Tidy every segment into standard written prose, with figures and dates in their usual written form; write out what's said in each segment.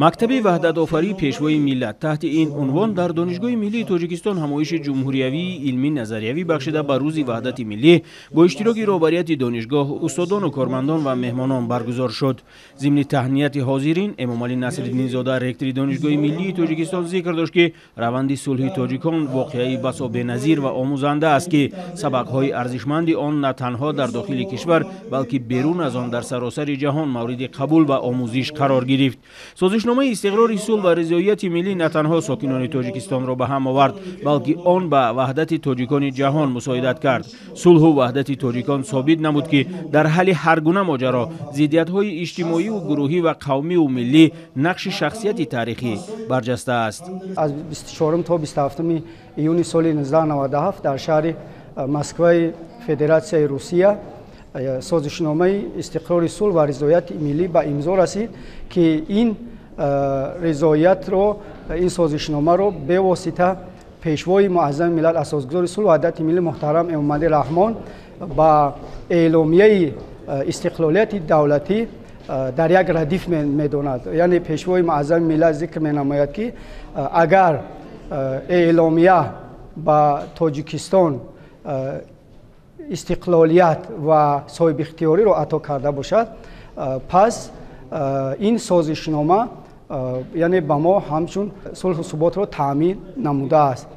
Мактаби ваҳдатофарии Пешвои миллат таҳти ин унвон дар Донишгоҳи миллии Тоҷикистон ҳамоиши ҷумҳуриявии илмӣ назариявӣ бахшида ба Рӯзи ваҳдати миллӣ бо иштироки роҳбарияти донишгоҳ, устодону кормандон ва меҳмонон баргузор шуд. Зимни таҳнияти ҳозирин, Эмомалӣ Насриддинзода, ректори Донишгоҳи миллии Тоҷикистон, зикр дошт, ки раванди сулҳи тоҷикон воқеаи басо беназир ва омӯзанда аст, ки сабақҳои арзишманди он на танҳо дар дохили кишвар, балки берун аз он дар саросари ҷаҳон мавриди қабул ва омӯзиш қарор гирифт. Созишномаи истиқрори сулҳ ва ризоияти миллӣ на танҳо сокинони Тоҷикистонро ба ҳам овард, балки он ба ваҳдати тоҷикони ҷаҳон мусоидат кард. Сулҳу ваҳдати тоҷикон собит намуд, ки дар ҳалли ҳар гуна моҷаро, зиддиятҳои иҷтимоию гурӯҳӣ ва қавмиву миллӣ нақши шахсияти таърихӣ барҷаста аст. Аз 24 то 27 июни соли 1997 дар шаҳри Москваи Федератсияи Русия созишномаи истиқрори сулҳ ва ризояти миллӣ ба имзо расид, ки ин ризоятро, ин созишномаро бевосита Пешвои муаззами миллат, Асосгузори сулҳ ваҳдати миллӣ муҳтарам Эмомалӣ Раҳмон ба эъломияи истиқлолияти давлатӣ дар як радиф медонад. Яъне Пешвои муаззами миллат зикр менамояд, ки агар эъломия ба Тоҷикистон истиқлолият ва соҳибихтиёриро ато карда бошад, пас ин созишнома яъне ба мо ҳамчун сулҳу суботро таъмин намудааст.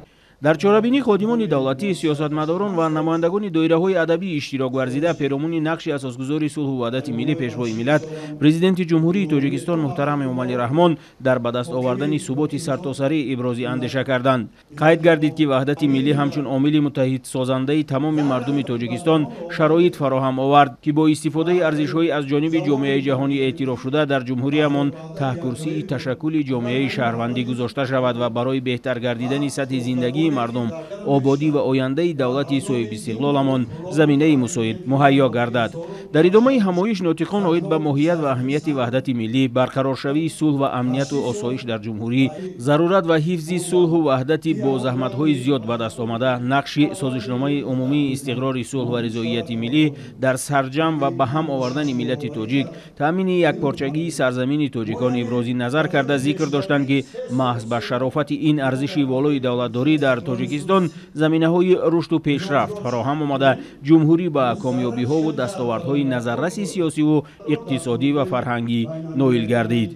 Дар чорабинӣ ходимони давлатӣ, сиёсатмадорон ва намояндагони доираҳои адабӣ иштирок варзида, перомуни нақши асосгузори сулҳу ваҳдати миллӣ, Пешвои миллат, Президенти Ҷумҳурии Тоҷикистон муҳтарам Эмомалӣ Раҳмон дар ба даст овардани суботи сартосарӣ ибрози андеша карданд. Қайд гардид, ки ваҳдати миллӣ ҳамчун омили муттаҳидсозандаи тамоми мардуми Тоҷикистон шароит фароҳам овард, ки бо истифодаи арзишҳои аз ҷониби ҷомеаи ҷаҳонӣ эътирофшуда дар ҷумҳуриямон таҳкурсии ташаккули ҷомеаи шаҳрвандӣ гузошта шавад ва барои беҳтар гардидани сатҳи зиндагии мардум, ободӣ ва ояндаи давлати соҳибистиқлоламон заминаи мусоид муҳайё гардад. Дар идомаи ҳамоиш нотиқон оид ба моҳият ва аҳамияти ваҳдати миллӣ, барқароршавии сулҳ ва амнияту осоиш дар ҷумҳурӣ, зарурат ва ҳифзи сулҳу ваҳдати бо заҳматҳои зиёд ба даст омада, нақши созишномаи умумии истиқрори сулҳ ва ризоияти миллӣ дар сарҷамъ ва ба ҳам овардани миллати тоҷик, таъмини якпорчагии сарзамини тоҷикон ибрози назар карда, зикр доштанд, ки маҳз ба шарофати ин арзиши волои давлатдорӣ дар Тоҷикистон заминаҳои рушду пешрафт фароҳам омада, ҷумҳурӣ ба комёбиҳову дастовардҳои назарраси сиёсиву иқтисодӣ ва фарҳангӣ ноил гардид.